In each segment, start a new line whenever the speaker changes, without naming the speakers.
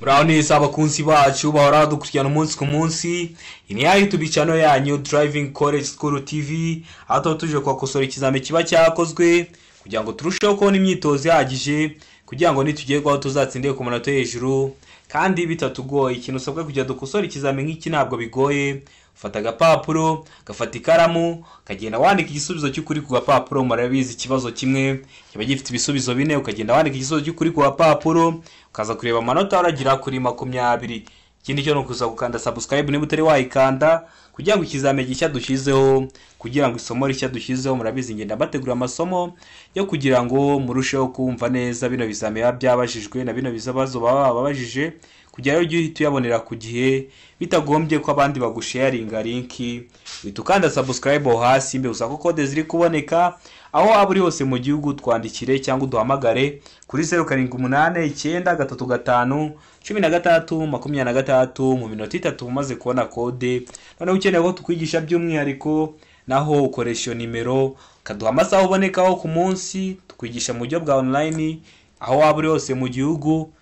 Muraho neza abakunzi bacu bahora badukurikirana umunsi ku munsi. Iyi ni ya YouTube channel yanyu Driving College School TV, aho tuba tuje kubakosora ikizami kiba cyakozwe kugira ngo turusheho kubona imyitozo ihagije, kugira ngo nitugerwaho tuzatsinde ku manota yo hejuru kandi bitatugoye. Ikintu usabwa kugira dukosore ikizami nk'iki ntabwo bigoye. Ufata agapapuro, gafata ikaramu, ukagenda wandika igisubizo cy'ukuri ku gapapuro. Murabizi ikibazo kimwe kiba gifite ibisubizo bine, ukagenda wandika igisubizo cy'ukuri ku gapapuro, ukaza kureba amanota uragira kuri 20. Ikindi cyo ni ukuza gukanda subscribe niba utari wayikanda, kugira ngo ikizami gishya dushyizeho, kugira ngo isomo rishya dushyizeho. Murabizi ngenda bategura amasomo yo kugira ngo murusheho kumva neza bino bizami biba byabajijwe na bino bibazo baba babajije, kugira ngo ujye uhita uyabonera ku gihe bitagombye ko abandi bagusharinga linki. Uhita ukanda subscribe aho hasi, mbese ko kode ziri kuboneka aho waba uri hose mu gihugu. Twandikire cyangwa uduhamagare kuri 078 935 16 23 mu minota 3 umaze kubona kode. Noneho ukeneye ko tukwigisha by'umwihariko, naho ukoresha iyo nimero ukaduha amasaha ubonekaho ku munsi, tukwigisha mu buryo bwa online aho waba uri hose mu gihugu.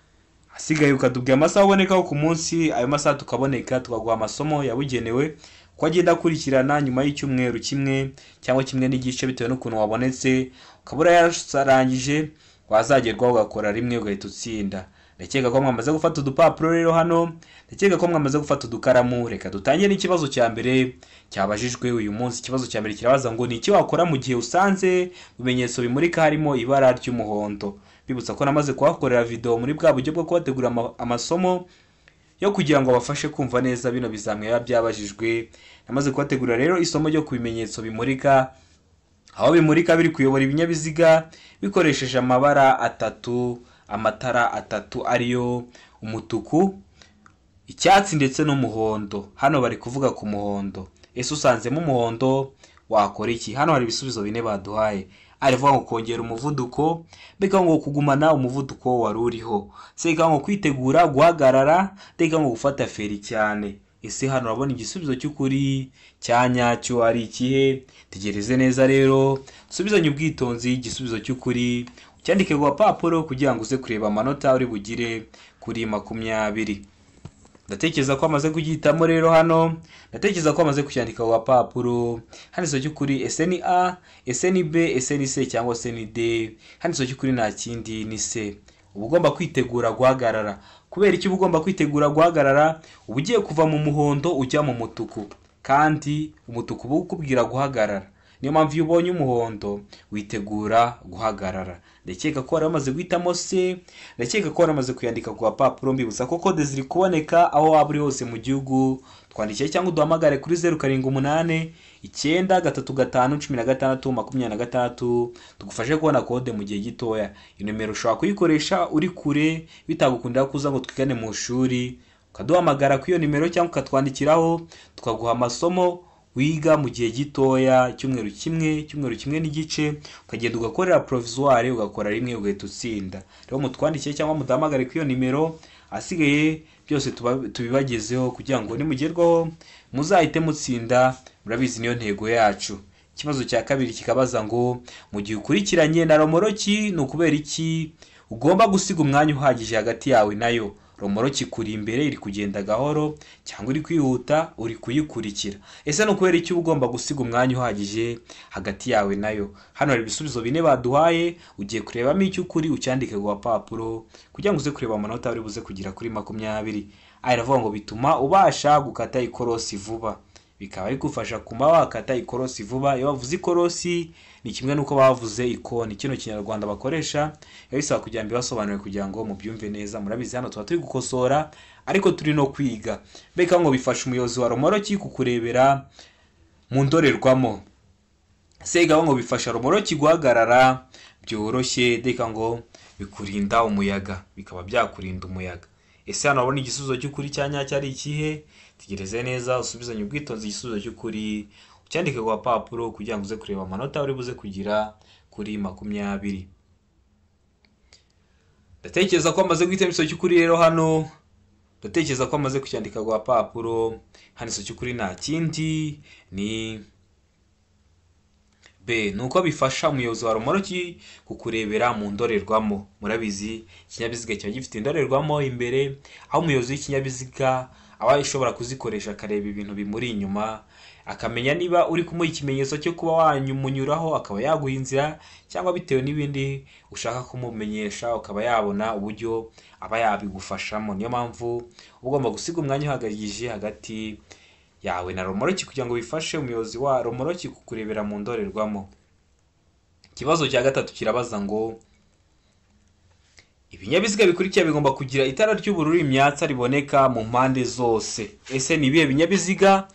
Asigaye ukatubwira amasaha ubonekaho ku munsi, ayo masaha tukaboneka, tukaguha amasomo yabugenewe uko agenda akurikirana nyuma y'icyumweru kimwe cyangwa kimwe n'igice, bitewe n'ukuntu wabonetse. Ukaba urayarangije, wazagerwaho ugakora rimwe ugahita utsinda. Ndakeka ko mwamaze gufata udupapuro rero hano, ndakeka ko mwamaze gufata udukaramu. Reka dutangire n'ikibazo cya mbere cyabajijwe uyu munsi. Ikibazo cya mbere kirabaza ngo ni iki wakora mu gihe usanze mu bimenyetso bimurika harimo ibara ry'umuhondo. Bibutsa ko namaze kuhakorera video muri bwa buryo bwo kubategura amasomo yo kugira ngo bafashe kumva neza bino bizamwe biba byabajijwe. Namaze kubategura rero isomo ryo ku bimenyetso bimurika, aho bimurika biri kuyobora ibinyabiziga bikoresheje amabara atatu, amatara atatu ariyo umutuku, icyatsi ndetse n'umuhondo. Hano bari kuvuga ku muhondo. Ese usanzemo umuhondo wakora iki? Hano hari ibisubizo bine baduhaye. Arivuga ngo kongera umuvuduko, mbega ngo kugumana umuvuduko wari uriho, se ngo kwitegura guhagarara, mbega ngo gufata feri cyane. Ese hano urabona igisubizo cy'ukuri cya nyacyo ari ikihe? Tegereze neza rero, usubizanye ubwitonzi igisubizo cy'ukuri, ucyandike ku gapapuro kugira ngo uze kureba amanota uri bugire kuri 20. Ndatekereza ko amaze kugihitamo rero hano, ndatekereza ko amaze kucyandika ku gapapuro. Handitse cy'ukuri, ese ni A, ese ni B, ese ni C cyangwa se ni D? Handitse cy'ukuri nta kindi ni C. Uba ugomba kwitegura guhagarara. Kubera iki uba ugomba kwitegura guhagarara? Uba ugiye kuva mu muhondo ujya mu mutuku, kandi umutuku uba ukubwira guhagarara. Niyo mpamvu iyo ubonye umuhondo witegura guhagarara. Ndakeka ko waramaze guhitamo C, ndakeka ko waramaze kuyandika ku gapapuro. Mbibutsa ko kode ziri kuboneka aho waba uri hose mu gihugu. Twandikire cyangwa uduhamagare kuri 078 935 16 23, tugufashe kubona kode mu gihe gitoya. Iyo nimero ushobora kuyikoresha uri kure bitagukundira kuza ngo twigane mu ishuri, ukaduhamagara kuri iyo nimero cyangwa ukatwandikiraho, tukaguha amasomo wiga mu gihe gitoya, icyumweru kimwe, icyumweru kimwe n'igice, ukagenda ugakorera provisoire, ugakora rimwe ugahita utsinda. Rero mutwandikiye cyangwa muduhamagare kuri iyo nimero, asigaye byose tubibagezeho kugira ngo nimugerwaho muzahite mutsinda. Murabizi niyo ntego yacu. Ikibazo cya kabiri kikabaza ngo mu gihe ukurikiranye na romoroki ni ukubera iki ugomba gusiga umwanya uhagije hagati yawe nayo? Romoroki kuri imbere iri kugenda gahoro cyangwa iri kwihuta, uri kuyikurikira. Ese ni ukubera iki ugomba gusiga umwanya uhagije hagati yawe nayo? Hano hari ibisubizo bine baduhaye, ugiye kurebamo icyo ukuri ucyandike ku gapapuro kugira ngo uze kureba amanota uri buze kugira kuri 20. Aravuga ngo bituma ubasha gukata ikorosi vuba, bikaba bigufasha kuba wakata ikorosi vuba. Iyo bavuze ikorosi ni kimwe n'uko bavuze ikoni, kino kinyarwanda bakoresha bisaba kugira ngo bibasobanurire kugira ngo mubyumve neza. Murabizi hano tuba turi gukosora ariko turi no kwiga. Mbega ngo bifasha umuyobozi wa romoroki kukurebera mu ndorerwamo. Sega ngo bifasha romoroki guhagarara byoroshye, deka ngo bikurinda umuyaga, bikaba byakurinda umuyaga. Ese hano urabona igisubizo cy'ukuri cya nyacyo ari ikihe? Tegereze neza, usubizanye ubwitonzi igisubizo cy'ukuri, ucyandike ku gapapuro kugira ngo uze kureba amanota uri buze kugira kuri 20. Ndatekereza ko amaze guhitamo igisubizo cy'ukuri rero hano, ndatekereza ko amaze kucyandika ku gapapuro. Hano igisubizo cy'ukuri nta kindi ni B ni uko bifasha umuyobozi wa romoroki kukurebera mu ndorerwamo. Murabizi ikinyabiziga kiba gifite indorerwamo imbere, aho umuyobozi w'ikinyabiziga aba ashobora kuzikoresha akareba ibintu bimuri inyuma, akamenya niba uri kumuha ikimenyetso cyo kuba wamunyuraho akaba yaguha inzira, cyangwa bitewe n'ibindi ushaka kumumenyesha ukaba yabona uburyo aba yabigufashamo. Niyo mpamvu uba ugomba gusiga umwanya uhagije hagati yawe na romoroki kugira ngo bifashe umuyobozi wa romoroki kukurebera mu ndorerwamo. Ikibazo cya gatatu kirabaza ngo ibinyabiziga bikurikira bigomba kugira itara ry'ubururu imyatsa riboneka mu mpande zose. Ese ni ibihe binyabiziga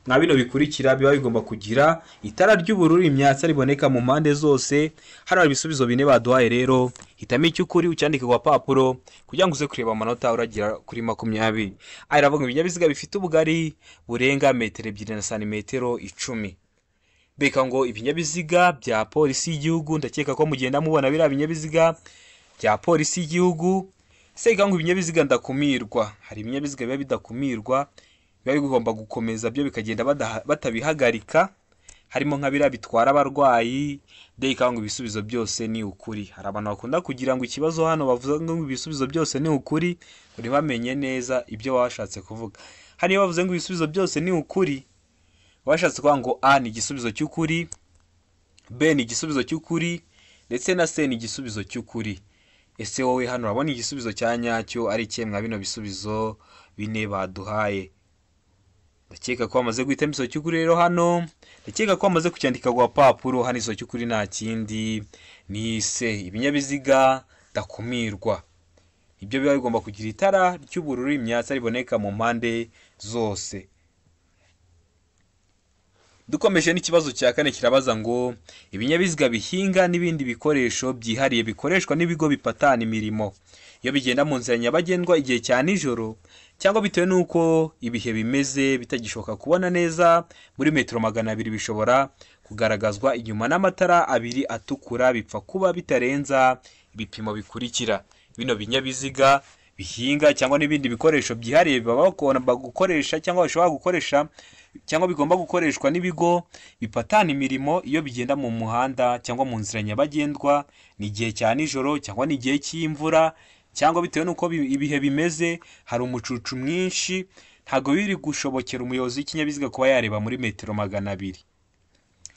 mwa bino bikurikira biba bigomba kugira itara ry'ubururu imyatsa riboneka mu mpande zose? Hano hari ibisubizo bine baduhaye rero, hitamo icy'ukuri ucyandike ku gapapuro kugira ngo uze kureba amanota uragira kuri 20. Aha iravuga ibinyabiziga bifite ubugari burenga metero 2 na santimetero 10. Beka ngo ibinyabiziga bya polisi y'igihugu, ndakeka ko mugenda mubona biriya binyabiziga bya polisi y'igihugu. Seka ngo ibinyabiziga ndakumirwa, hari ibinyabiziga biba bidakumirwa, biba bigomba gukomeza byo bikagenda batabihagarika, harimo nka biriya bitwara abarwayi. Deka ngo ibisubizo byose ni ukuri. Hari abantu bakunda kugira ngo ikibazo hano bavuze ngo ibisubizo byose ni ukuri, ntibamenye neza ibyo washatse kuvuga. Hano iyo bavuze ngo ibisubizo byose ni ukuri, washatse kuvuga ngo A ni igisubizo cy'ukuri, B ni igisubizo cy'ukuri, ndetse na C ni igisubizo cy'ukuri. Ese wowe hano urabona igisubizo cya nyacyo ari ikihe mwa bino bisubizo bine baduhaye? Ndakeka ko bamaze guhitamo igisubizo cy'ukuri rero hano, ndakeka ko bamaze kucyandika ku gapapuro. Hano igisubizo cy'ukuri nta kindi ni C, ibinyabiziga ndakumirwa. Ibyo biba bigomba kugira itara ry'ubururu imyatsa riboneka mu mpande zose. Dukomeje n'ikibazo cya kane kirabaza ngo ibinyabiziga bihinga n'ibindi bikoresho byihariye bikoreshwa n'ibigo bipatana imirimo iyo bigenda mu nzira nyabagendwa igihe cya nijoro, cyangwa bitewe n'uko ibihe bimeze bitagishoboka kubona neza muri metero 200, bishobora kugaragazwa inyuma n'amatara abiri atukura, bipfa kuba bitarenza ibipimo bikurikira. Bino binyabiziga bihinga cyangwa n'ibindi bikoresho byihariye baba bagomba gukoresha cyangwa bashobora gukoresha cyangwa bigomba gukoreshwa n'ibigo bipatana imirimo iyo bigenda mu muhanda cyangwa mu nzira nyabagendwa, ni igihe cya nijoro cyangwa ni igihe cy'imvura, cyangwa bitewe n'uko ibihe bimeze hari umucucu mwinshi, ntabwo biri gushobokera umuyobozi w'ikinyabiziga kuba yareba muri metero 200.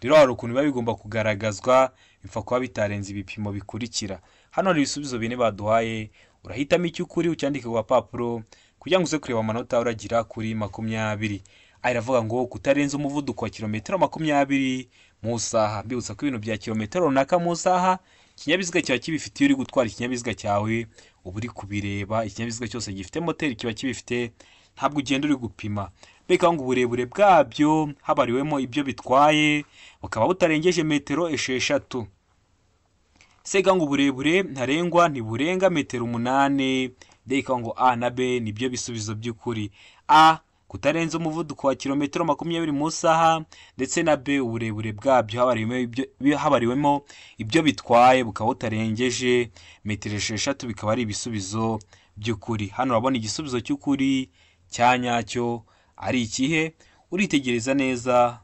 Rero hari ukuntu biba bigomba kugaragazwa, bipfa kuba bitarenze ibipimo bikurikira. Hano hari ibisubizo bine baduhaye, urahitamo icy'ukuri ucyandike ku gapapuro kugira ngo uze kureba amanota uragira kuri 20. Aha iravuga ngo kutarenza umuvuduko wa kilometero 20 mu isaha. Mbibutsa ko ibintu bya kilometero runaka mu isaha ikinyabiziga kiba kibifite. Iyo uri gutwara ikinyabiziga cyawe uba uri kubireba, ikinyabiziga cyose gifite moteri kiba kibifite, ntabwo ugenda uri gupima. Mbega ngo uburebure bwabyo habariwemo ibyo bitwaye bukaba butarengeje metero 6. Sega ngo uburebure ntarengwa ntiburenga metero 8. Deka ngo A na B nibyo bisubizo by'ukuri. A kutarenza umuvuduko wa kilometero 20 mu isaha, ndetse na B uburebure bwabyo habariwemo ibyo bitwaye bukaba butarengeje metero 6, bikaba ari ibisubizo by'ukuri. Hano urabona igisubizo cy'ukuri cya nyacyo ari ikihe? Uritegereza neza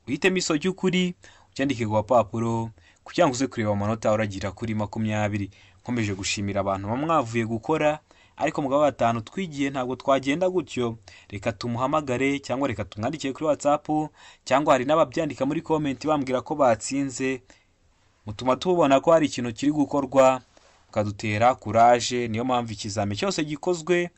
uhitemo iso cy'ukuri ucyandike ku gapapuro kugira ngo uze kureba amanota uragira kuri 20. Nkomeje gushimira abantu bamwavuye gukora, ariko mugabo batanu twigiye ntabwo twagenda gutyo. Reka tumuhamagare cyangwa reka tumwandikire kuri WhatsApp, cyangwa hari n'ababyandika muri comment bambwira ko batsinze, mutuma tubona ko hari ikintu kiri gukorwa, mukadutera courage. Niyo mpamvu ikizami cyose gikozwe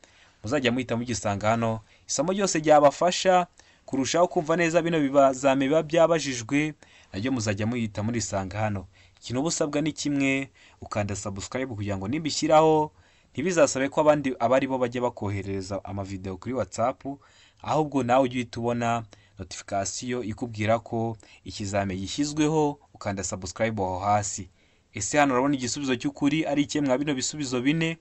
muzajya muhita mugisanga hano. Isomo ryose ryabafasha kurushaho kumva neza bino bizami biba byabajijwe, naryo muzajya muhita murisanga hano. Ikintu uba usabwa ni kimwe, ukanda subscribe kugira ngo nibishyiraho ntibizasabe ko abandi abari bo bajya bakoherereza amavideo kuri WhatsApp, ahubwo nawe ujye uhita ubona notification ikubwira ko ikizami gishyizweho, ukanda subscribe aho hasi. Ese hano urabona igisubizo cy'ukuri ari ikihe mwa bino bisubizo bine?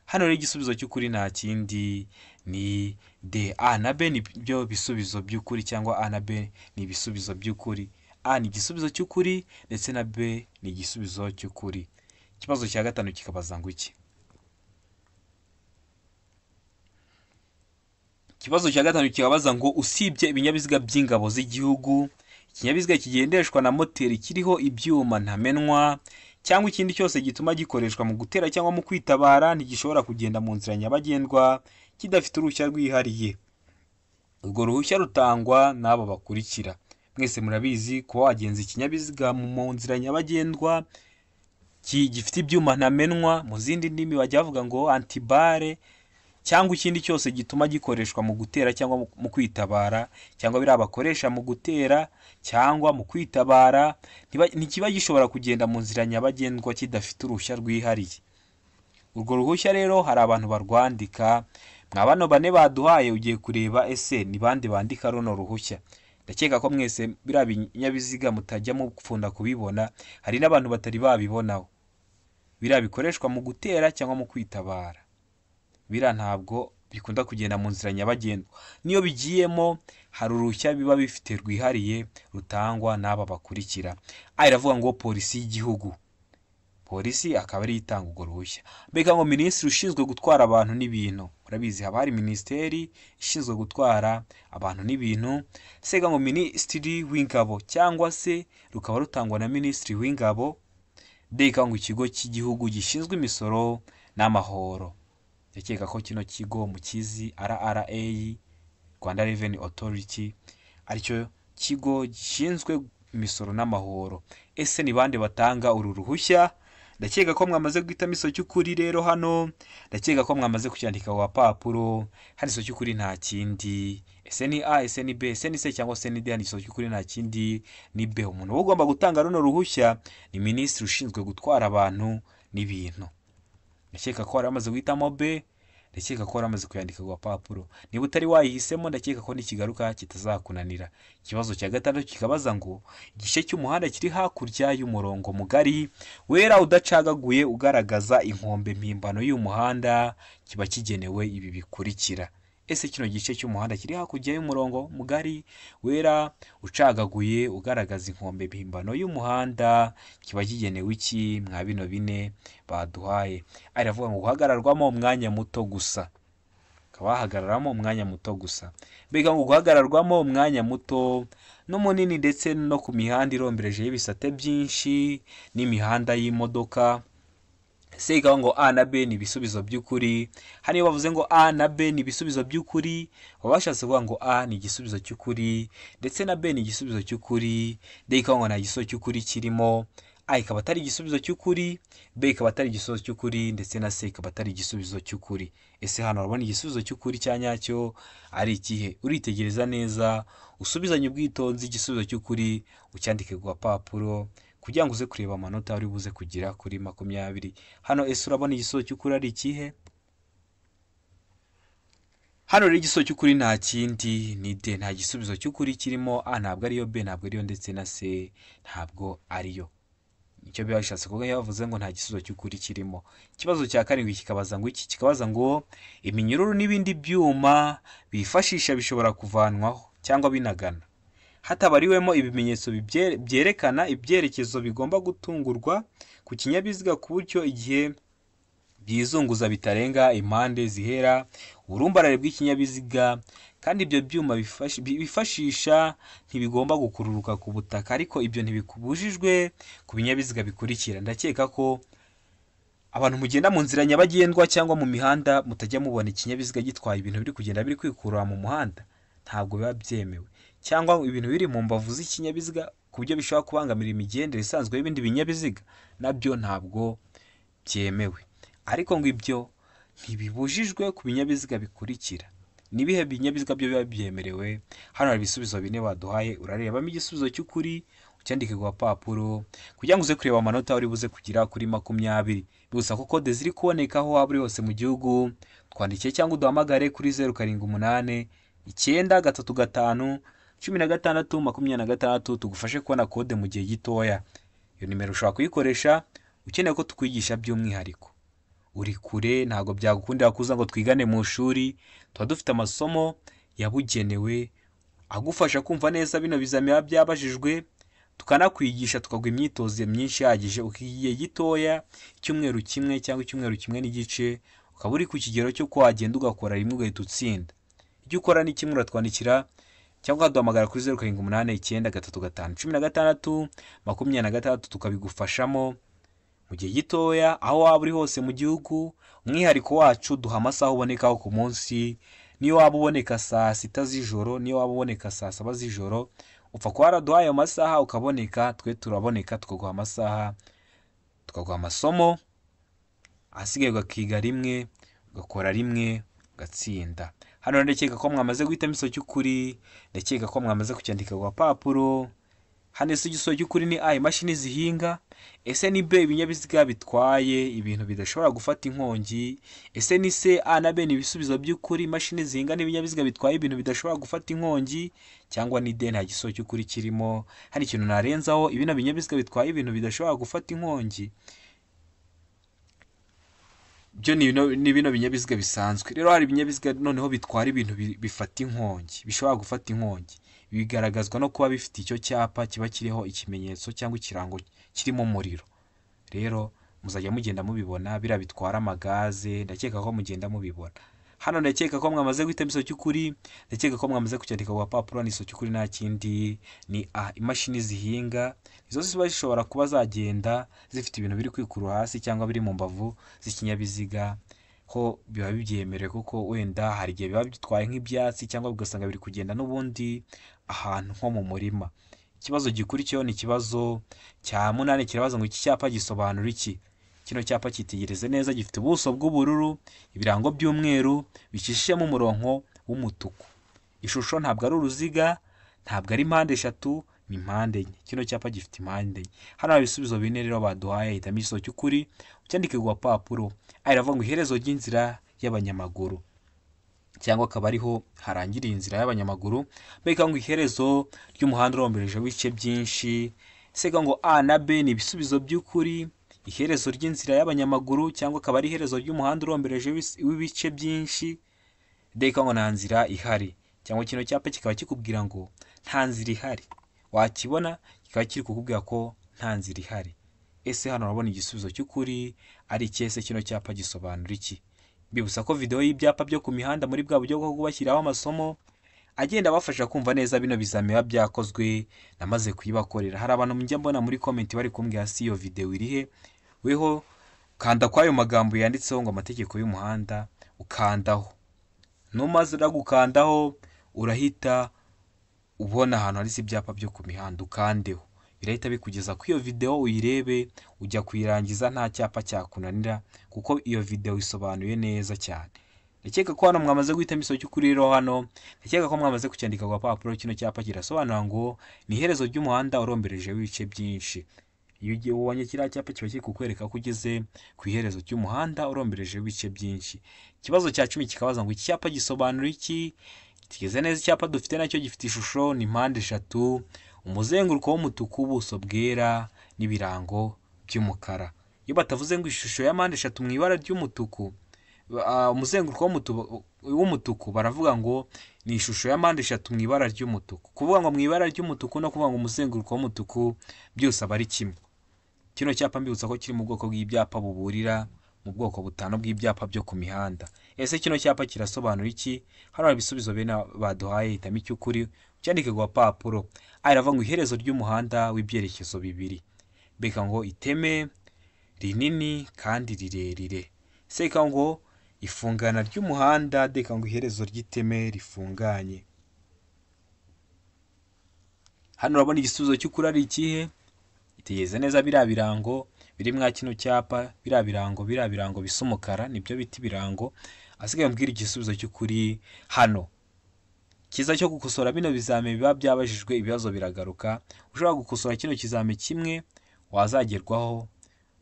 Hano rero igisubizo cy'ukuri nta kindi ni D. A na B ni byo bisubizo by'ukuri, cyangwa A na B ni ibisubizo by'ukuri. A ni igisubizo cy'ukuri ndetse na B ni igisubizo cy'ukuri. Ikibazo cya gatanu kikabaza ngo iki? Ikibazo cya gatanu kikabaza ngo usibye ibinyabiziga by'ingabo z'igihugu, Ikinyabiziga kigendeshwa na moteri kiriho ibyuma ntamenwa cyangwa ikindi cyose gituma gikoreshwa mu gutera cyangwa mu kwitabara ntigishobora kugenda mu nzira nyabagendwa kidafite uruhushya rwihariye. Urwo ruhushya rutangwa n'aba bakurikira. Mwese murabizi, kuba wagenza ikinyabiziga mu nzira nyabagendwa gifite ibyuma ntamenwa, mu zindi ndimi bajya bavuga ngo anti-balles, cyangwa ikindi cyose gituma gikoreshwa mu gutera cyangwa mu kwitabara, cyangwa biriya bakoresha mu gutera cyangwa mu kwitabara, ntikiba gishobora kugenda mu nzira nyabagendwa kidafite uruhushya rwihariye. Urwo ruhushya rero hari abantu barwandika. Mwa bano bane baduhaye, ugiye kureba ese ni bande bandika runo ruhushya. Ndakeka ko mwese biriya binyabiziga mutajya mukunda kubibona, hari n'abantu batari babibonaho. Biriya bikoreshwa mu gutera cyangwa mu kwitabara, biriya ntabwo bikunda kugenda mu nzira nyabagendwa. Niyo bigiyemo hari uruhushya biba bifite rwihariye rutangwa n'aba bakurikira. A iravuga ngo polisi y'igihugu, polisi akaba ariyo itanga urwo ruhushya. Mbega ngo minisitiri ushinzwe gutwara abantu n'ibintu, murabizi haba hari minisiteri ishinzwe gutwara abantu n'ibintu. Sega ngo minisitiri w'ingabo, cyangwa se rukaba rutangwa na minisitiri w'ingabo. D ngo ikigo cy'igihugu gishinzwe imisoro n'amahoro. Ndakeka ko kino kigo mukizi, RRA, Rwanda Revenue Authority, aricyo kigo gishinzwe imisoro n'amahoro. Ese ni bande batanga uru ruhushya? Ndakeka ko mwamaze guhitamo iso cy'ukuri. Rero hano ndakeka ko mwamaze kucyandika ku gapapuro. Hano iso cy'ukuri nta kindi. Ese ni A, ese ni B, ese ni C cyangwa se ni D? Hano iso cy'ukuri nta kindi, ni B. Umuntu uba ugomba gutanga runo ruhushya ni minisitiri ushinzwe gutwara abantu n'ibintu. Ndakeka ko wari wamaze guhitamo B, ndakeka ko wari wamaze kuyandika ku gapapuro. Niba utari wayihisemo, ndakeka ko nikigaruka kitazakunanira. Ikibazo cya gatandatu kikabaza ngo igice cy'umuhanda kiri hakurya y'umurongo mugari wera udacagaguye ugaragaza inkombe mpimbano y'umuhanda kiba kigenewe ibi bikurikira. Ese kino gice cy'umuhanda kiri hakurya y'umurongo mugari wera ucagaguye ugaragaza inkombe mpimbano y'umuhanda kiba kigenewe iki mwa bino bine baduhaye? Aravuga ngo guhagararwamo umwanya muto gusa, hakaba hahagararamo umwanya muto gusa. Mbega ngo guhagararwamo umwanya muto n'umunini, ndetse no ku mihanda irombereje y'ibisate byinshi n'imihanda y'imodoka. Se ngo A na B ni ibisubizo by'ukuri. Hano iyo bavuze ngo A na B ni ibisubizo by'ukuri, baba bashatse kuvuga ngo A ni igisubizo cy'ukuri ndetse na B ni igisubizo cy'ukuri. D ikaba ngo nta gisubizo cy'ukuri kirimo. A ikaba atari igisubizo cy'ukuri, B ikaba atari igisubizo cy'ukuri, ndetse na C ikaba atari igisubizo cy'ukuri. Ese hano urabona igisubizo cy'ukuri cya nyacyo ari ikihe? Uritegereza neza, usubizanye ubwitonzi igisubizo cy'ukuri, ucyandike ku gapapuro kugira ngo uze kureba amanota uri buze kugira kuri 20. Hano ese urabona igisubizo cy'ukuri ari ikihe? Hano rero igisubizo cy'ukuri nta kindi, ni D. Nta gisubizo cy'ukuri kirimo. A ntabwo ariyo, B ntabwo ariyo, ndetse na C ntabwo ariyo. Nicyo biba bishatse kuvuga iyo bavuze ngo nta gisubizo cy'ukuri kirimo. Ikibazo cya karindwi kikabaza ngo iki? Kikabaza ngo iminyururu n'ibindi byuma bifashisha bishobora kuvanwaho cyangwa binagana hatabariwemo ibimenyetso byerekana ibyerekezo bigomba gutungurwa ku kinyabiziga, ku buryo igihe byizunguza bitarenga impande zihera uburumbarare bw'ikinyabiziga, kandi ibyo byuma bifashisha ntibigomba gukururuka ku butaka, ariko ibyo ntibikubujijwe ku binyabiziga bikurikira. Ndakeka ko abantu mugenda mu nzira nyabagendwa cyangwa mu mihanda mutajya mubona ikinyabiziga gitwaye ibintu biri kugenda biri kwikurura mu muhanda, ntabwo biba byemewe, cyangwa ibintu biri mu mbavu z'ikinyabiziga ku buryo bishobora kubangamira imigendere isanzwe y'ibindi binyabiziga, nabyo ntabwo byemewe. Ariko ngo ibyo ntibibujijwe ku binyabiziga bikurikira. Ni ibihe binyabiziga byo biba byemerewe? Hano hari ibisubizo bine baduhaye, urarebamo igisubizo cy'ukuri ucyandike ku gapapuro kugira ngo uze kureba amanota uri buze kugira kuri 20. Gusa ko kode ziri kuboneka aho waba uri hose mu gihugu, twandikiye cyangwa uduhamagare kuri 0 7 8 9 3 5 16 26, tugufashe kubona kode mu gihe gitoya. Iyo nimero ushobora kuyikoresha ukeneye ko tukwigisha by'umwihariko. Uri kure ntabwo byagukundira kuza ngo twigane mu ishuri, tuba dufite amasomo yabugenewe agufasha kumva neza bino bizami biba byabajijwe, tukanakwigisha tukaguha imyitozo myinshi ihagije, ukiga igihe gitoya, icyumweru kimwe cyangwa icyumweru kimwe n'igice, ukaba uri ku kigero cyo ko wagenda ugakora rimwe ugahita utsinda. Icyo ukora ni kimwe, uratwandikira Cyangwa ukaduhamagara kuri 0789 35 16 26 tukabigufashamo mu gihe gitoya, aho waba uri hose mu gihugu. Umwihariko wacu duha amasaha ubonekaho ku munsi, niyo waba uboneka saa 6 z'ijoro, niyo waba uboneka saa 7 z'ijoro, upfa kuba waraduhaye ayo masaha ukaboneka, twe turaboneka tukaguha amasaha, tukaguha amasomo, ahasigaye ugakiga rimwe, ugakora rimwe, ugatsinda. Hano ndakeka ko mwamaze guhitamo igisubizo cy'ukuri, ndakeka ko mwamaze kucyandika ku gapapuro. Hano ese igisubizo cy'ukuri ni A, imashini zihinga? Ese ni B, ibinyabiziga bitwaye ibintu bidashobora gufata inkongi? Ese ni C, A na B ni ibisubizo by'ukuri, imashini zihinga n'ibinyabiziga bitwaye ibintu bidashobora gufata inkongi? Cyangwa ni D, nta gisubizo cy'ukuri kirimo? Hano ikintu narenzaho, ibino binyabiziga bitwaye ibintu bidashobora gufata inkongi byo ni bino binyabiziga bisanzwe. Rero hari ibinyabiziga noneho bitwara ibintu bifata inkongi, bishobora gufata inkongi, bigaragazwa no kuba bifite icyo cyapa kiba kiriho ikimenyetso cyangwa ikirango kirimo umuriro. Rero muzajya mugenda mubibona, biriya bitwara amagaze, ndakeka ko mugenda mubibona. Hano ndakeka ko mwamaze guhitamo igisubizo cy'ukuri, ndakeka ko mwamaze kucyandika ku gapapuro. Ni igisubizo cy'ukuri nta kindi, ni A, imashini zihinga izo ziba zishobora kuba zagenda zifite ibintu biri kwikurura hasi cyangwa biri mu mbavu z'ikinyabiziga, ho biba bibyemerewe kuko wenda hari igihe biba bitwaye nk'ibyatsi cyangwa ugasanga biri kugenda n'ubundi ahantu nko mu murima. Ikibazo gikurikiyeho ni ikibazo cya 8, kirabaza ngo iki cyapa gisobanura iki? Kino cyapa cyitegereze neza, gifite ubuso bw'ubururu, ibirango by'umweru bicishijemo umurongo w'umutuku. Ishusho ntabwo ari uruziga, ntabwo ari mpande 3, ni mpande 4. Kino cyapa gifite impande 4. Hano hari ibisubizo 4 rero baduhaye, hitamo igisubizo cy'ukuri ucyandike ku gapapuro. A iravuga ngo iherezo ry'inzira y'abanyamaguru, cyangwa akaba ariho harangiriye inzira y'abanyamaguru. B ikavuga ngo iherezo ry'umuhanda urombereje w'ibice byinshi. C ikavuga ngo A na B ni ibisubizo by'ukuri, iherezo ry'inzira y'abanyamaguru cyangwa akaba ari iherezo ry'umuhanda urombereje w'ibice byinshi. D ikavuga ngo nta nzira ihari, cyangwa kino cyapa kikaba kikubwira ngo nta nzira ihari, wakibona kikaba kiri kukubwira ko nta nzira ihari. Ese hano urabona igisubizo cy'ukuri ari iki? Ese kino cyapa gisobanura iki? Mbibutsa ko video y'ibyapa byo ku mihanda muri bwa buryo bwo kubashyiraho amasomo agenda abafasha kumva neza bino bizami biba byakozwe, namaze kuyibakorera. Hari abantu njya mbona muri comment bari kumbwira si iyo video iri he? Weho kanda kwayo magambo yanditseho ngo amategeko y'umuhanda, ukandaho. Numaze gukandaho urahita ubona ahantu handitse ibyapa byo ku mihanda, ukandeho. Birahita bikugeza ku iyo video uyirebe, ujya kuyirangiza nta cyapa cyakunanira kuko iyo video isobanuye neza cyane. Ndakeka ko hano mwamaze guhitamo igisubizo cy'ukuri. Rero hano ndakeka ko mwamaze kucyandika ku gapapuro. Kino cyapa kirasobanura ngo ni iherezo ry'umuhanda urombereje w'ibice byinshi. Iyo ugiye ubonye kiriya cyapa kiba kiri kukwereka ko ugeze ku iherezo ry'umuhanda urombereje w'ibice byinshi. Ikibazo cya 10 kikabaza ngo iki cyapa gisobanura iki? Tugeze neza, icyapa dufite nacyo gifite ishusho ni mpande 3, umuzenguruko w'umutuku, ubuso bwera n'ibirango by'umukara. Iyo batavuze ngo ishusho ya mpande 3 mu ibara ry'umutuku, umuzenguruko w'umutuku, baravuga ngo ni ishusho ya mpande 3 mu ibara ry'umutuku. Kuvuga ngo mu ibara ry'umutuku no kuvuga ngo umuzenguruko w'umutuku byose aba ari kimwe. Kino cyapa mbibutsa ko kiri mu bwoko bw'ibyapa buburira, mu bwoko 5 bw'ibyapa byo ku mihanda. Ese kino cyapa kirasobanura iki? Hano hari ibisubizo bene baduhaye, hitamo icy'ukuri ucyandike ku gapapuro. A iravuga ngo iherezo ry'umuhanda w'ibyerekezo 2. B ikavuga ngo iteme rinini kandi rirerire. C ikavuga ngo ifungana ry'umuhanda. D ikavuga ngo iherezo ry'iteme rifunganye. Hano urabona igisubizo cy'ukuri ari ikihe? Itegereze neza biriya birango biri mwa kino cyapa, biriya birango bisa umukara nibyo bita ibirango. Asigaye mbwira igisubizo cy'ukuri hano. Kiza cyo gukosora bino bizame biba byabajijwe, ibibazo biragaruka. Ushobora gukosora kino kizame kimwe, wazagerwaho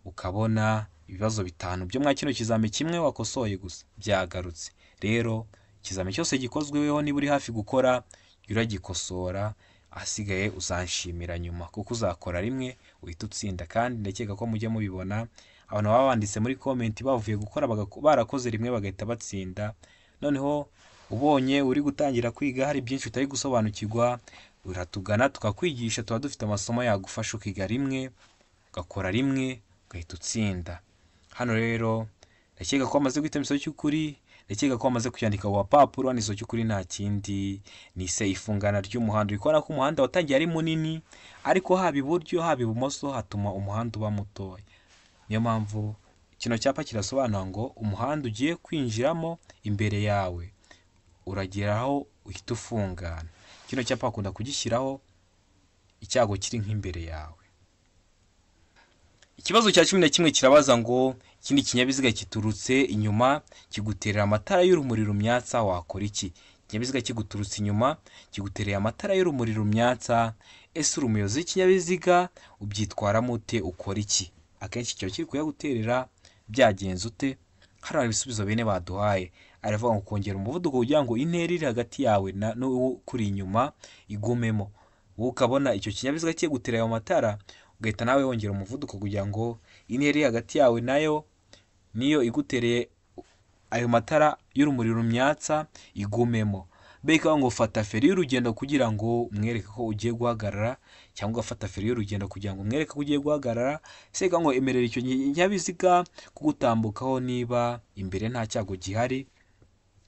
ukabona ibibazo 5 byo mwa kino kizame kimwe wakosoye gusa byagarutse. Rero ikizame cyose gikozweho niba uri hafi gukora uragikosora, ahasigaye uzanshimira nyuma kuko uzakora rimwe uhita utsinda. Kandi ndakeka ko mujya mubibona abantu baba banditse muri comment bavuye gukora barakoze rimwe bagahita batsinda. Noneho ubonye uri gutangira kwiga hari byinshi utari gusobanukirwa, uratugana tukakwigisha, tuba dufite amasomo yagufasha ukiga rimwe, ugakora rimwe, ugahita utsinda. Hano rero ndakeka ko amaze guhitamo igisubizo cy'ukuri, Ndakeka ko wamaze kuyandika ku gapapuro. Ni cy'ukuri nta kindi, ni se, ifungana ry'umuhanda. Uri kubona ko umuhanda watangiye ari munini, ariko haba iburyo haba ibumoso hatuma umuhanda uba mutoya. Niyo mpamvu kino cyapa kirasobanura ngo umuhanda ugiye kwinjiramo imbere yawe uragera aho uhita ufungana. Kino cyapa bakunda kugishyiraho icyago kiri nk'imbere yawe. Ikibazo cya 11 kirabaza ngo ikindi kinyabiziga kiturutse inyuma kiguterera amatara y'urumuri rumyatsa, wakora iki? Ikinyabiziga kiguturutse inyuma kigutereye amatara y'urumuri rumyatsa, ese uri umuyobozi w'ikinyabiziga ubyitwaramo ute, ukora iki? Akenshi kiba kiri kuyaguterera, byagenze ute? Hano hari ibisubizo bine baduhaye. Aravuga ngo kongera umuvuduko kugira ngo intera iri hagati yawe n'uwo ukuri inyuma igumemo. Wowe ukabona icyo kinyabiziga kigiye gutera ayo matara, ugahita nawe wongera umuvuduko kugira ngo intera iri hagati yawe nayo niyo igutereye ayo matara y'urumuri rumyatsa igumemo. Beka ngo fata feri y'urugendo kugira ngo umwereke ko ugiye guhagarara, cyangwa ugafata feri y'urugendo kugira ngo umwereke ko ugiye guhagarara. Seka ngo emerera icyo kinyabiziga kugutambukaho niba imbere nta cyago gihari,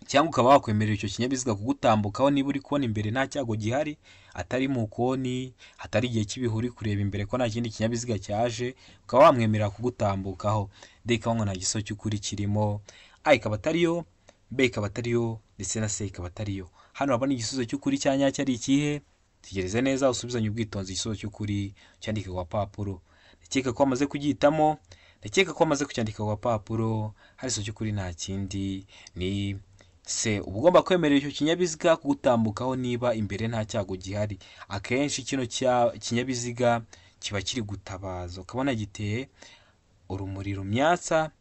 cyangwa ukaba wakwemerera icyo kinyabiziga kugutambukaho niba uri kubona imbere nta cyago gihari, atari mu koni, hatari igihe cy'ibihu uri kureba imbere ko nta kindi kinyabiziga cyaje, ukaba wamwemerera kugutambukaho. D ikaba ngo nta gisubizo cy'ukuri kirimo, A ikaba atariyo, B ikaba atariyo, ndetse na C ikaba atariyo. Hano urabona igisubizo cy'ukuri cya nyacyo ari ikihe? Tegereze neza usubizanye ubwitonzi igisubizo cy'ukuri cyandike ku gapapuro. Ndakeka ko wamaze kugihitamo, ndakeka ko wamaze kucyandika ku gapapuro. Hari igisubizo cy'ukuri nta kindi, ni C. Uba ugomba kwemerera icyo kinyabiziga kugutambukaho niba imbere nta cyago gihari. Akenshi kino kinyabiziga kiba kiri gutabaza, ukabona giteye urumuri rumyatsa,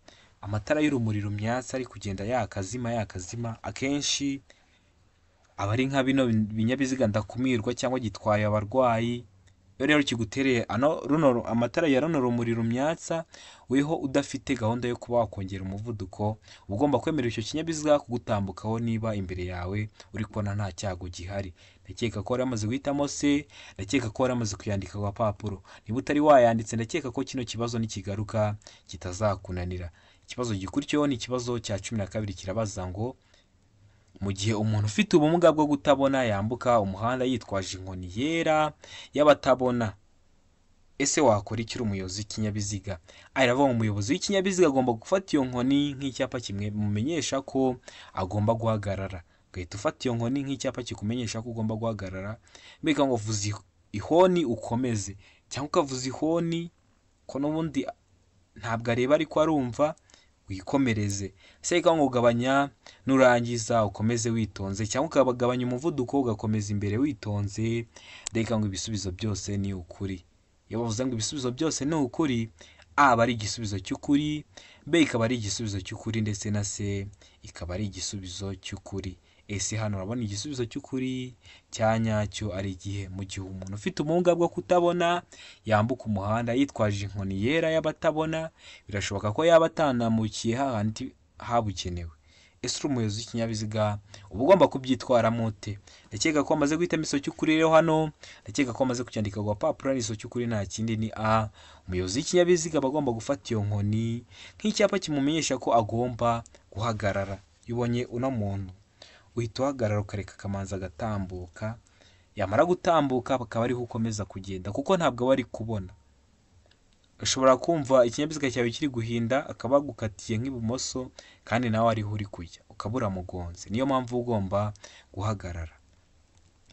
amatara y'urumuri rumyatsa ari kugenda yakazima yakazima. Akenshi aba ari nka bino binyabiziga ndakumirwa cyangwa gitwaye abarwayi. Iyo rero kigutereye runo amatara ya runo rumuri rumyatsa, weho udafite gahunda yo kuba wakongera umuvuduko, uba ugomba kwemerera icyo kinyabiziga kugutambukaho niba imbere yawe uri kubona nta cyago gihari. Ndakeka ko wari wamaze guhitamo C, ndakeka ko wari wamaze kuyandika ku gapapuro. Niba utari wayanditse, ndakeka ko kino kibazo nikigaruka kitazakunanira. Ikibazo gikurikiyeho ni ikibazo cya 12 kirabaza ngo mu gihe umuntu ufite ubumuga bwo kutabona yambuka umuhanda yitwaje inkoni yera y'abatabona, ese wakora iki uri umuyobozi w'ikinyabiziga? Aravuga ngo umuyobozi w'ikinyabiziga agomba gufata iyo nkoni nk'icyapa kimumenyesha ko agomba guhagarara. Ugahita ufata iyo nkoni nk'icyapa kikumenyesha ko ugomba guhagarara. Mbega ngo vuza ihoni ukomeze, cyangwa ukavuza ihoni ko n'ubundi ntabwo areba ariko arumva, wikomereze. Se ngo ugabanya nurangiza ukomeze witonze, cyangwa ukagabanya umuvuduko ugakomeza imbere witonze. Reka ngo ibisubizo byose ni ukuri. Iyo bavuze ngo ibisubizo byose ni ukuri, A aba ari igisubizo cy'ukuri, B ikaba ari igisubizo cy'ukuri, ndetse na C ikaba ari igisubizo cy'ukuri. Ese hano urabona igisubizo cy'ukuri cya nyacyo ari igihe? Mu gihe umuntu ufite ubumuga bwo kutabona yambuka umuhanda yitwaje inkoni yera y'abatabona, birashoboka ko yaba atanamukiye hahandi habugenewe. Ese uri umuyobozi w'ikinyabiziga uba ugomba kubyitwaramo ute? Ndakeka ko wamaze guhitamo igisubizo cy'ukuri rero hano, ndakeka ko wamaze kucyandika ku gapapuro. Igisubizo cy'ukuri nta kindi ni A. Umuyobozi w'ikinyabiziga aba agomba gufata iyo nkoni nk'icyapa kimumenyesha ko agomba guhagarara. Iyo ubonye uno muntu uhita uhagarara ukareka akamanza agatambuka, yamara gutambuka bakaba ariho ukomeza kugenda, kuko ntabwo aba ari kubona. Ushobora kumva ikinyabiziga cyawe kiri guhinda akaba agukatiye nk'ibumoso kandi nawe ariho uri kujya, ukaba uramugonze. Niyo mpamvu ugomba guhagarara.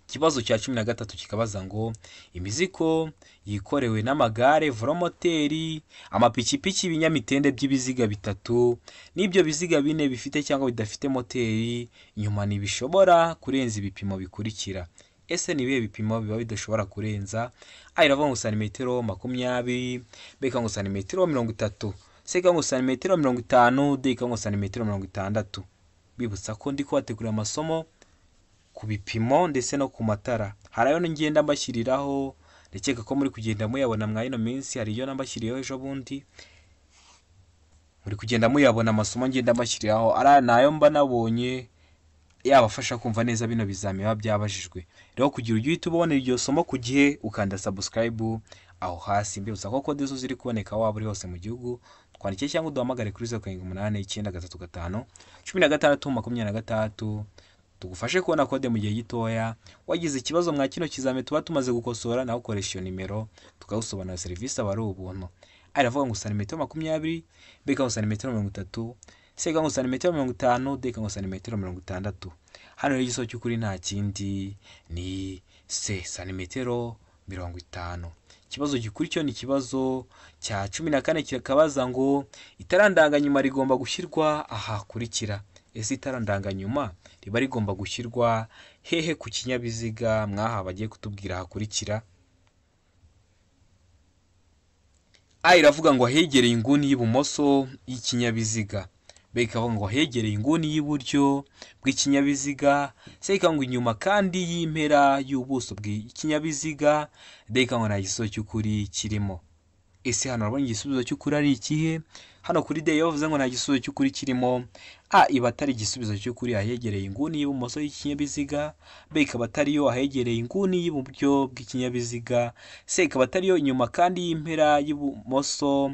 Ikibazo cya 13 kikabaza ngo imizigo yikorewe n'amagare, velomoteri, amapikipiki, ibinyamitende by'ibiziga bitatu n'ibyo biziga bine bifite cyangwa bidafite moteri inyuma ntibishobora kurenza ibipimo bikurikira. Ese ni ibihe bipimo biba bidashobora kurenza? A iravuga ngo santimetero 20, B ikavuga ngo santimetero 30, C ikavuga ngo santimetero 50, D ikavuga ngo santimetero 60. Bibutsa ko ndi kubategurira amasomo ku bipimo ndetse no ku matara. Hari ayo ngenda mbashyiriraho, ndakeka ko muri kugenda muyabona mwa ino minsi, hari iyo nambashyiriyeho ejo bundi, muri kugenda muyabona amasomo ngenda mbashyiriraho, ari nayo mba nabonye yabafasha kumva neza bino bizami biba byabajijwe. Rero kugira ujye uhita ubona iryo somo ku gihe, ukanda subscribe aho hasi. Mbibutsa ko kode zo ziri kuboneka waba uri hose mu gihugu, Twandike cyangwa uduhamagare kuri 078 935 16 26, tugufashe kubona kode mu gihe gitoya. Wagize ikibazo mwa kino kizami tuba tumaze gukosora, nawe ukoresha iyo nimero tukagusobanurira, serivisi aba ari ubuntu. A iravuga ngo santimetero 20, B ikavuga ngo santimetero 30, C ikavuga ngo santimetero 50, D ikavuga ngo santimetero 60. Hano rero igisubizo cy'ukuri nta kindi ni C, santimetero 50. Ikibazo gikurikiyeho ni ikibazo cya 14, kikabaza ngo itara ndanganyuma rigomba gushyirwa ahakurikira. Ese itara ndanganyuma riba rigomba gushyirwa hehe ku kinyabiziga? Mwaha bagiye kutubwira ahakurikira. A iravuga ngo ahegereye inguni y'ibumoso y'ikinyabiziga, B ikavuga ngo ahegereye inguni y'iburyo bw'ikinyabiziga, C ikavuga ngo inyuma kandi y'impera y'ubuso bw'ikinyabiziga, D ikavuga ngo nta gisubizo cy'ukuri kirimo. Ese hano urabona igisubizo cy'ukuri ari ikihe? Hano kuri D iyo bavuze ngo nta gisubizo cy'ukuri kirimo, A iba atari igisubizo cy'ukuri ahegereye inguni y'ibumoso y'ikinyabiziga, B ikaba atariyo ahegereye inguni y'iburyo bw'ikinyabiziga, C ikaba atariyo inyuma kandi y'impera y'ibumoso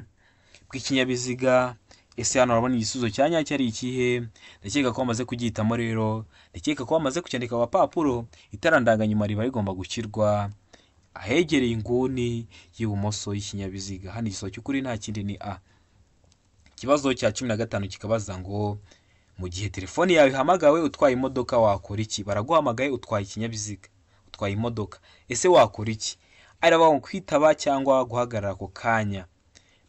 bw'ikinyabiziga. Ese hano urabona igisubizo cya nyacyo ari ikihe? Ndakeka ko bamaze kugihitamo rero, ndakeka ko bamaze kucyandika ku gapapuro. Itara ndanganyuma riba rigomba gushyirwa ahegereye inguni y'ibumoso y'ikinyabiziga. Hano igisubizo cy'ukuri nta kindi ni A. Ikibazo cya 15 kikabaza ngo mu gihe telefoni yawe ihamagawe utwaye imodoka wakora iki? Baraguhamagaye utwaye ikinyabiziga, utwaye imodoka, ese wakora iki? A iravuga ngo kwitaba cyangwa guhagarara ako kanya,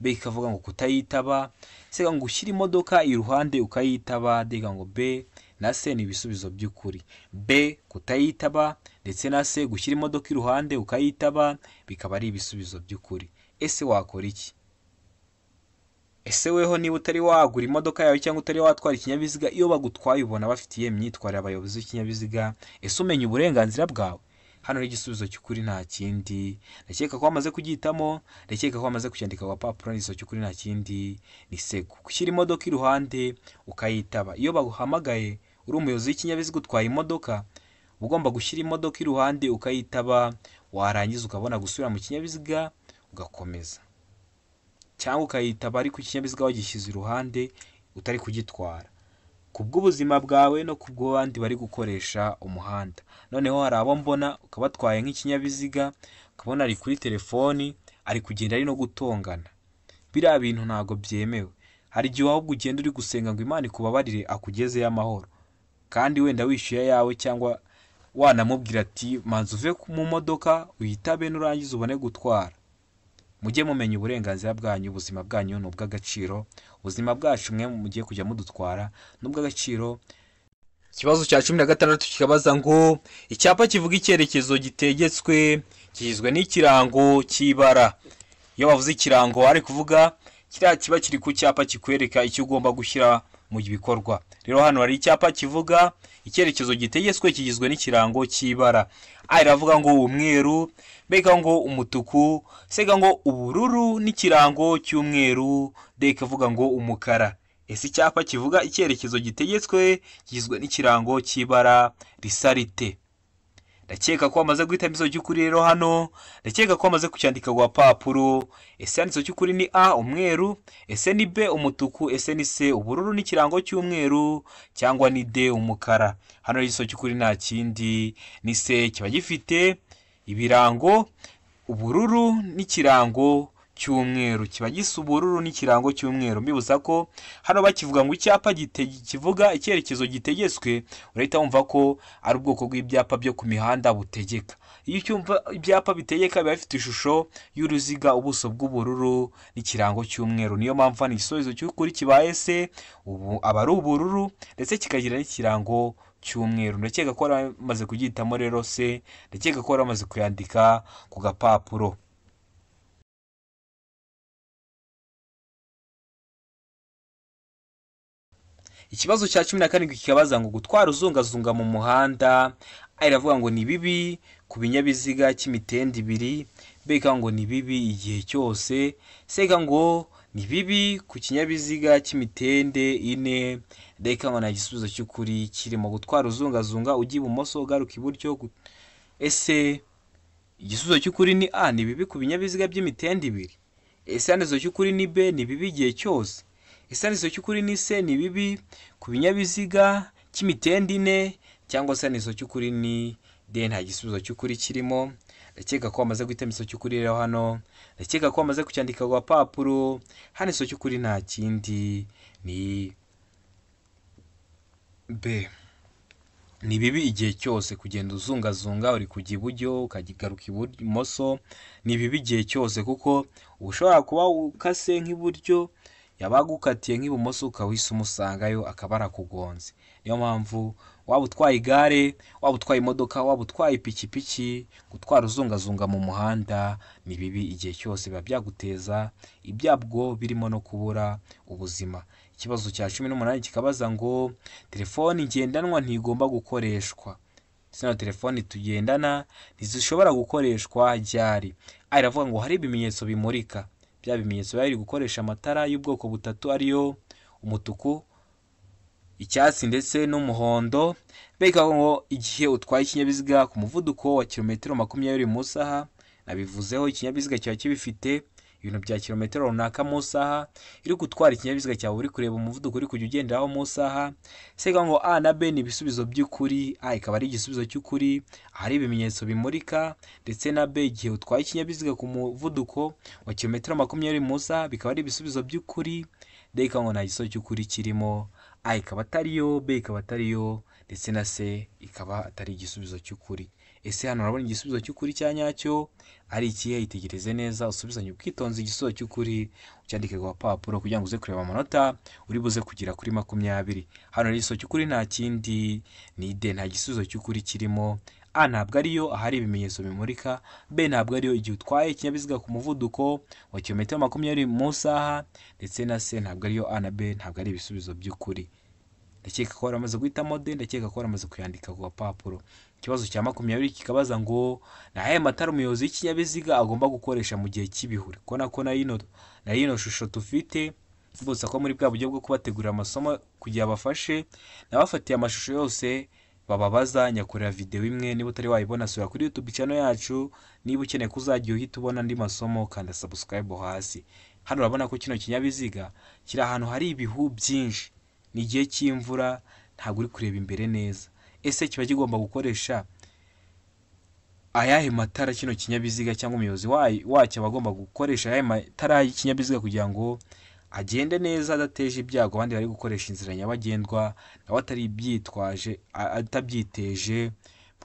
B ikavuga ngo kutayitaba, C ikavuga ngo gushyira imodoka iruhande ukayitaba, D ikavuga ngo B na C ni ibisubizo by'ukuri. B kutayitaba ndetse na C gushyira imodoka iruhande ukayitaba bikaba ari ibisubizo by'ukuri. Ese wakora iki? Ese weho niba utari wagura imodoka yawe cyangwa utari watwara ikinyabiziga, iyo bagutwaye ubona bafitiye imyitwarire abayobozi b'ikinyabiziga, ese umenya uburenganzira bwawe? Hano rero igisubizo cy'ukuri nta kindi, ndakeka ko wamaze kugihitamo, ndakeka ko wamaze kucyandika ku gapapuro. Igisubizo cy'ukuri nta kindi ni C, gushyira imodoka iruhande ukayitaba. Iyo baguhamagaye uri umuyobozi w'ikinyabiziga utwaye imodoka, uba ugomba gushyira imodoka iruhande ukayitaba, warangiza ukabona gusubira mu kinyabiziga ugakomeza, cyangwa ukayitaba ariko ikinyabiziga wagishyize iruhande utari kugitwara, ku bw'ubuzima bwawe no ku bw'abandi bari gukoresha umuhanda. Noneho hari abo mbona ukabatwaye nk'ikinyabiziga, ukabona ari kuri telefoni ari kugenda ari no gutongana. Biriya bintu ntabwo byemewe. Hari igihe ahubwo ugenda uri gusenga ngo Imana ikubabarire akugezeyo amahoro, kandi wenda wishyuye ayawe, cyangwa wanamubwira ati manza uve mu modoka uyitabe nurangiza ubone gutwara. Mujye mumenya uburenganzira bwanyu, ubuzima bwanyu ni ubw'agaciro, ubuzima bwacu mwe mugiye kujya mudutwara ni ubw'agaciro. Ikibazo cya 16 kikabaza ngo icyapa kivuga icyerekezo gitegetswe kigizwe n'ikirango cy'ibara. Iyo bavuze ikirango ari kuvuga kiriya kiba kiri ku cyapa kikwereka icyo ugomba gushyira mu bikorwa. Rero hano hari icyapa kivuga icyerekezo gitegetswe kigizwe n'ikirango cy'ibara. A iravuga ngo umweru, B ikavuga ngo umutuku, C ikavuga ngo ubururu n'ikirango cy'umweru, D ikavuga ngo umukara. Ese icyapa kivuga icyerekezo gitegetswe kigizwe n'ikirango cy'ibara risa rite? Ndakeka ko wamaze guhitamo igisubizo cy'ukuri rero hano, ndakeka ko wamaze kucyandika ku gapapuro. Ese igisubizo cy'ukuri ni A umweru, ese ni B umutuku, ese ni C ubururu n'ikirango cy'umweru, cyangwa ni D umukara? Hano igisubizo cy'ukuri nta kindi ni C, kiba gifite ibirango ubururu n'ikirango cy'umweru, kiba gisa ubururu n'ikirango cy'umweru. Mbibutsa ko hano bakivuga ngo icyapa kivuga icyerekezo gitegetswe, urahita wumva ko ari ubwoko bw'ibyapa byo ku mihanda butegeka. Iyo ucyumva ibyapa bitegeka biba bifite ishusho y'uruziga, ubuso bw'ubururu n'ikirango cy'umweru. Niyo mpamvu hano igisubizo cy'ukuri kibaye se, ubu aba ari ubururu ndetse kikagira n'ikirango cy'umweru. Ndakeka ko bamaze kugihitamo rero se, ndakeka ko bamaze kuyandika ku gapapuro. Ikibazo cya 17 kikabaza ngo gutwara uzungazunga mu muhanda, A iravuga ngo ni bibi ku binyabiziga cy'imitende ibiri, B ikavuga ngo ni bibi igihe cyose, C ikavuga ngo ni bibi ku kinyabiziga cy'imitende ine, D ikavuga ngo nta gisubizo cy'ukuri kirimo. Gutwara uzungazunga ujya ibumoso ugaruka iburyo, ese igisubizo cy'ukuri ni A, ni bibi ku binyabiziga by'imitende ibiri? Ese hano igisubizo cy'ukuri ni B, ni bibi igihe cyose? Ese hano igisubizo cy'ukuri ni C, ni bibi ku binyabiziga cy'imitende ine? Cyangwa se hano igisubizo cy'ukuri ni D, nta gisubizo cy'ukuri kirimo? Ndakeka ko wamaze guhitamo igisubizo cy'ukuri rero hano, ndakeka ko wamaze kucyandika ku gapapuro. Hano igisubizo cy'ukuri nta kindi ni B. Ni bibi igihe cyose kugenda uzungazunga, uri kujya iburyo ukagaruka ibumoso, ni bibi igihe cyose kuko ushobora kuba ukase nk'iburyo, yaba agukatiye nk'ibumoso ukaba uhise umusangayo akaba arakugonze. Niyo mpamvu waba utwaye igare, waba utwaye imodoka, waba utwaye ipikipiki, gutwara uzungazunga mu muhanda ni bibi igihe cyose, biba byaguteza ibyago birimo no kubura ubuzima. Ikibazo cya 18 kikabaza ngo telefoni ngendanwa ntigomba gukoreshwa. Zino telefoni tugendana ntizishobora gukoreshwa ryari? A iravuga ngo hari ibimenyetso bimurika, bya bimenyetso biba biri gukoresha amatara y'ubwoko butatu ariyo umutuku, icyatsi ndetse n'umuhondo. B ikavuga ngo igihe utwaye ikinyabiziga ku muvuduko wa kilometero 20 mu isaha, nabivuzeho ikinyabiziga kiba kibifite ibintu bya kilometero runaka mu isaha, iri gutwara ikinyabiziga cyawe uri kureba umuvuduko uri kujya ugenderaho mu isaha. C ikavuga ngo A na B ni ibisubizo by'ukuri, A ikaba ari igisubizo cy'ukuri, ahari ibimenyetso bimurika, ndetse na B igihe utwaye ikinyabiziga ku muvuduko wa kilometero 20 mu isaha bikaba ari ibisubizo by'ukuri. D ikavuga ngo nta gisubizo cy'ukuri kirimo, A ikaba atariyo, B ikaba atariyo, ndetse na C ikaba atari igisubizo cy'ukuri. Ese hano urabona igisubizo cy'ukuri cya nyacyo ari ikihe? Itegereze neza, usubizanye ubwitonzi igisubizo cy'ukuri, ucyandike ku gapapuro kugira ngo uze kureba amanota uri buze kugera kuri 20. Hano rero igisubizo cy'ukuri nta kindi ni D, nta gisubizo cy'ukuri kirimo. A ntabwo ariyo, ahari ibimenyetso bimurika. B ntabwo ariyo, igihe utwaye ikinyabiziga ku muvuduko wa kilometero 20 mu isaha, ndetse na C ntabwo ariyo. A na B ntabwo ari ibisubizo by'ukuri. Ndakeka ko waramaze guhitamo D, ndakeka ko waramaze kuyandika ku gapapuro. Ikibazo cya 20 kikabaza ngo ni ayahe matara umuyobozi w'ikinyabiziga agomba gukoresha mu gihe cy'ibihuru? Kubona ko na yino shusho dufite, mbibutsa ko muri bwa buryo bwo kubategurira amasomo kugira abafashe, nabafatiye amashusho yose bababaza, nyakorera videwo imwe. Niba utari wayibona sura kuri YouTube channel yacu. Niba ukeneye ko uzajya uhita ubona andi masomo, kanda subscribe hasi. Hano urabona ko kino kinyabiziga kiri ahantu hari ibihu byinshi, ni igihe cy'imvura, ntabwo uri kureba imbere neza. Ese kiba kigomba gukoresha ayahe matara kino kinyabiziga, cyangwa umuyobozi wacyo aba agomba gukoresha ayahe matara y'ikinyabiziga kugira ngo agende neza adateje ibyago abandi bari gukoresha inzira nyabagendwa, nawe atari byitwaje atabyiteje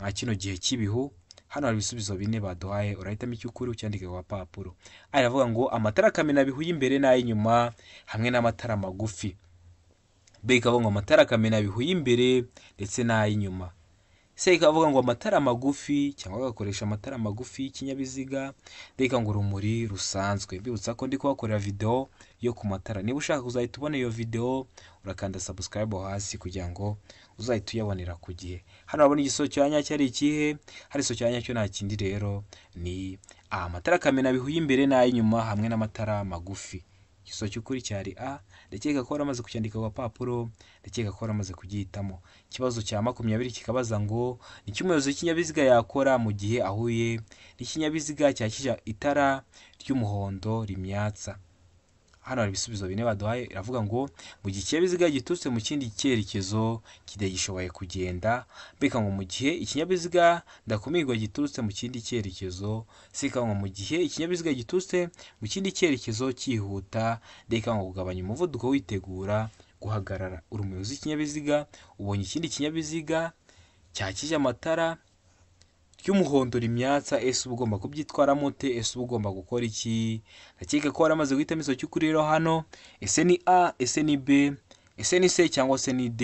mwa kino gihe cy'ibihu? Hano hari ibisubizo bine baduhaye, urahitamo icy'ukuri ucyandike ku gapapuro. A iravuga ngo amatara kamenabihu y'imbere n'ay'inyuma hamwe n'amatara magufi. B ikavuga ngo amatara kamenabihu y'imbere ndetse n'ay'inyuma. C ikavuga ngo amatara magufi cyangwa agakoresha amatara magufi y'ikinyabiziga. D ikavuga ngo urumuri rusanzwe. Mbibutsa ko ndi kubakorera video yo ku matara. Niba ushaka kuzahita ubona iyo video urakanda subscribe hasi kugira ngo uzahite uyabonera ku gihe. Hano urabona igisubizo cya nyacyo ari ikihe? Hari igisubizo cya nyacyo nta kindi rero ni A, amatara kamenabihu y'imbere n'ay'inyuma hamwe n'amatara magufi. Igisubizo cy'ukuri cyari A. Ndakeka ko waramaze kucyandika ku gapapuro, ndakeka ko waramaze kugihitamo. Ikibazo cya 20 kikabaza ngo ni iki umuyobozi w'ikinyabiziga yakora mu gihe ahuye n'ikinyabiziga cyakije itara ry'umuhondo rimyatsa? Hano hari ibisubizo bine baduhaye. Iravuga ngo mu gihe ikinyabiziga giturutse mu kindi cyerekezo kitagishoboye kugenda. B ngo mu gihe ikinyabiziga ndakumirwa giturutse mu kindi cyerekezo. C ngo mu gihe ikinyabiziga giturutse mu kindi cyerekezo cyihuta. D ngo kugabanya umuvuduko witegura guhagarara. Uri umuyobozi w'ikinyabiziga, ubonye ikindi kinyabiziga cyakije amatara ry'umuhondo rimyatsa, ese uba ugomba kubyitwaramo ute? Ese uba ugomba gukora iki? Ndakeka ko waramaze guhitamo igisubizo cy'ukuri rero hano. Ese ni A, ese ni B, ese ni C cyangwa se ni D?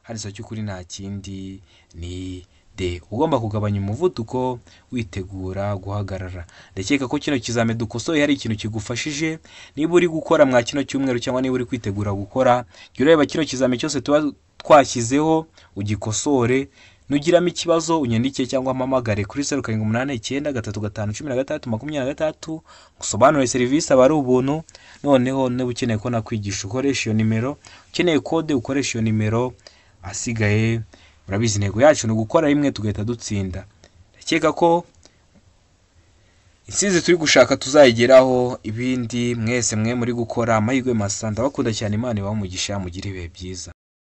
Hano igisubizo cy'ukuri nta kindi ni D. Ugomba kugabanya umuvuduko witegura guhagarara. Ndakeka ko kino kizame dukosoye hari ikintu kigufashije. Niba uri gukora mwa kino cyumweru cyangwa niba uri kwitegura gukora, jya ureba kino kizame cyose tuba twashyizeho ugikosore. Nugiramo ikibazo unyandike cyangwa mpamagare kuri 0789 35 16 26, ngusobanurire serivisi, aba ari ubuntu. Noneho niba ukeneye ko nakwigisha ukoresha iyo nimero, ukeneye kode ukoresha iyo nimero. Asigaye murabizi intego yacu ni ugukora rimwe tugahita dutsinda. Ndakeka ko Intsinzi turi gushaka tuzayigeraho. Ibindi mwese mwe muri gukora, amahirwe masa. Ndabakunda cyane, Imana ibahe umugisha, mugire ibihe byiza.